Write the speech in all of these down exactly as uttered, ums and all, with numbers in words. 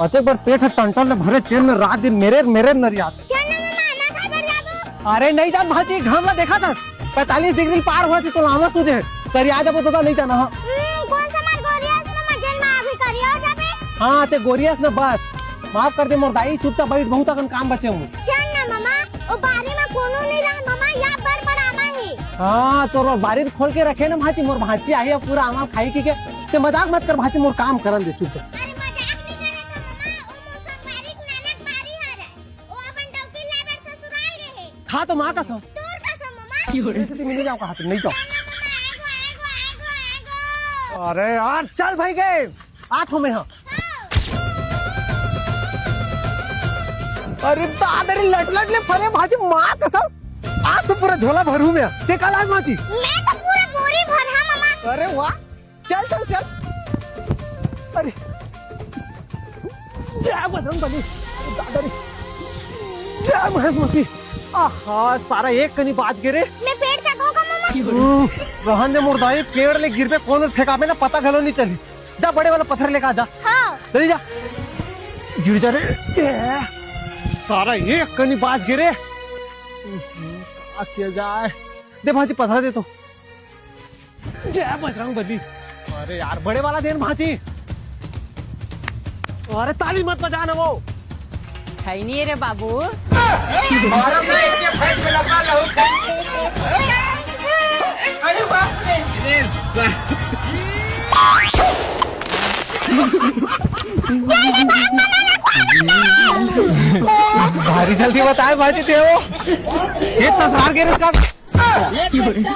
अतेक बर पेट ह टंटन ले भरे, तेन में रात दिन मेरे मेरे नरियात। चल ना मामा, ना खाए बर जाबो। अरे नहीं जा भांची, घाम ला देखा था, पैंतालीस डिग्री पार हुआ थी तो लामा सूझे। करिया जाबो तो नहीं जाना, हाँ। हम्म, कौन सा मार गोरियास मामा, जेन मार भी करिया हो जाबे। हाँ, ते गोरियास ना बस। माफ कर दे मोर दाई, चुपचाप बैठ, बहुत अकन काम बचे हूँ। चल ना मामा, ओ बारी में कोनो नहीं रहा मामा, या बर बर आमा है। हाँ, तोर बारी खोल के रखे ना भांची, मोर भांची आई है पूरा आमा खाई की के। ते मजाक मत कर भांची, मोर काम करन दे चुपचाप। अरे मजाक नहीं करे था मामा, ओ मोर संगवारी के नानक बारी हरे। ओ अपन डौकी ले बर ससुराल गए हे। खा तो माँ कसम। तोर कसम मामा। ऐसे तो मिल जाओ कहा तुम, नहीं तो। मामा, मामा, आएगो, आएगो, आएगो, आएगो। अरे यार, चल भाई गए। आ तो मैं हाँ। अरे दादा रे, लट लट ले फरे भांची, माँ कसम। आज तो पूरा झोला भरू मैं। ते का लाए भांची? मैं तो पूरा बोरी भर हाँ मामा। अरे वाह, चल चल चल। अरे जय बजरंग बली, दादा रे, जय महेश मूर्ति। आहा, सारा एक कनी बाज गे रे। मैं पेड़ चढ़ाऊंगा मामा। हम्म, रहन दे मोर दाई, पेड़ ले गिरबे, कोन फेंकाबे ना, पता घलो नहीं चली। जा बड़े वाला पत्थर लेके आ जा। हाँ। चली जा। गिर जा रे। ए, सारा एक कनी बाज गे रे। हम्म, का किया जाए? दे भांची पत्थर दे तो। जय बजरंग बली। अरे यार, बड़े वाला देन भांची। अरे ताली मत बजा ना वो। खैनी रे बाबू। अरे बाप रे। भारी जल्दी बताए भांची ते हो। एक ससुराल के रिश्ता।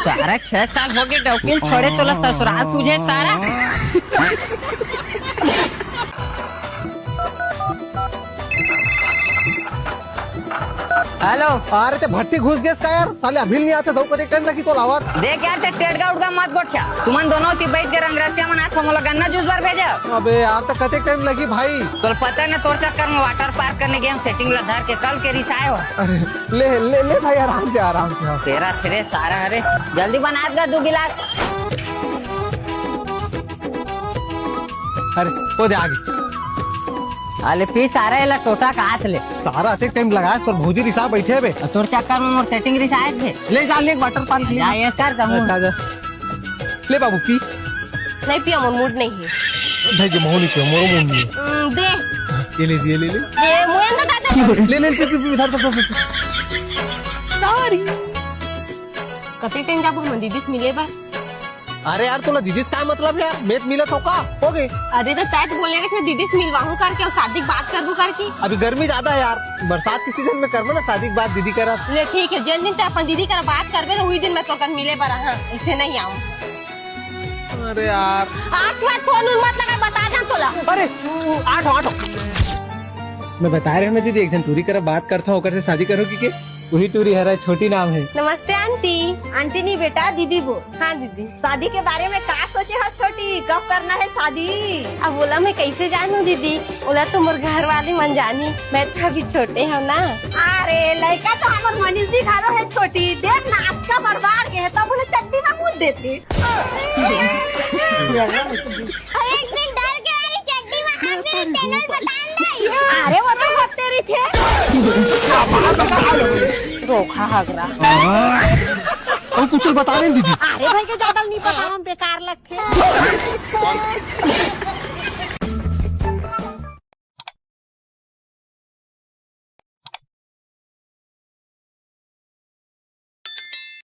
सारा छह साल हो गए डौकिन छोड़े, तोला ससुराल सूझे सारा। हेलो। अरे ते भट्टी घुस गेस का यार, साले अभी नहीं आते, सब कतेक टाइम लगी तो लावत। देख यार, ते टेड़गा उड़गा मत गोठिया। तुमन दोनों ती बैठ के रंगरसिया मन आज मोला गन्ना जूस बर भेजे। अबे यार, तो कतेक टाइम लगी भाई? तोला पता है ना, तोर चक्कर में वाटर पार्क करने गए हम, सेटिंग ला धर के कल के रिसाए हो। अरे ले ले ले भाई, आराम से, आराम से, हाँ। तेरा फिरे सारा, अरे जल्दी बना दे दू गिलास। अरे वो दे आगे। अले पी सारा, एला टोटा का हाथ ले। सारा अतेक टाइम लगाए पर भौजी रिसा बैठे बे। तोर चक्कर में मोर सेटिंग रिसाए थे। ले जा, ले एक वाटर पार्क ले। जा, ये कर कहूँ। अच्छा, जा। ले बाबू पी। नहीं पिया, मोर मूड नहीं है। भाई के मोहनी पिया, मोर मूड नहीं है। हम्म, दे। ये ले, ये ले ले। ये मोयन तो दादा। ले ले, पी पी पी, धर धर धर। सॉरी। कते टाइम जाबो हम दीदी से मिले बर? अरे यार, तोला दीदी से का मतलब यार? मैं तो मिलत हो का? हो गए। अरे तो तैं तो बोले रहे दीदी से मिलवाहूँ करके और शादी की बात करबो करके। अभी गर्मी ज्यादा है यार, बरसात के सीजन में करबो ना शादी की बात दीदी करा। ले ठीक है, जिन दिन तैं अपन दीदी करा बात करबे ना, वही दिन मैं तोकन मिले बर हाँ, इसे नहीं आऊँ। अरे यार। आज के बाद फोन उन मत लगा, बता जा तोला। अरे, आठ, आठ। मैं बता रहे हूँ मैं दीदी, एक जन टूरी करा बात करता हूँ, ओकर से शादी करो की के? वही टूरी हरा, छोटी नाम है। नमस्ते आंटी। आंटी नहीं बेटा, दीदी बोल। हाँ दीदी। शादी के बारे में का सोचे हो छोटी, कब करना है शादी? अब बोला मैं कैसे जानू दीदी, ओला तो मोर घर वाली मन जानी, मैं तो अभी छोटे हूँ ना। अरे लड़का तो हमर मनीष भी घरो है छोटी, देख ना आज का बर्बाद के है, तो बोले चड्डी में मूत देती। एक दिन डर के मेरी चड्डी में हाथ मेरे तेनल बताल दे। अरे वो तो होते रही थे। रोखा हगरा। और कुछ बता रहे दीदी। अरे भाई के ज्यादा नहीं पता, हम बेकार लगते हैं।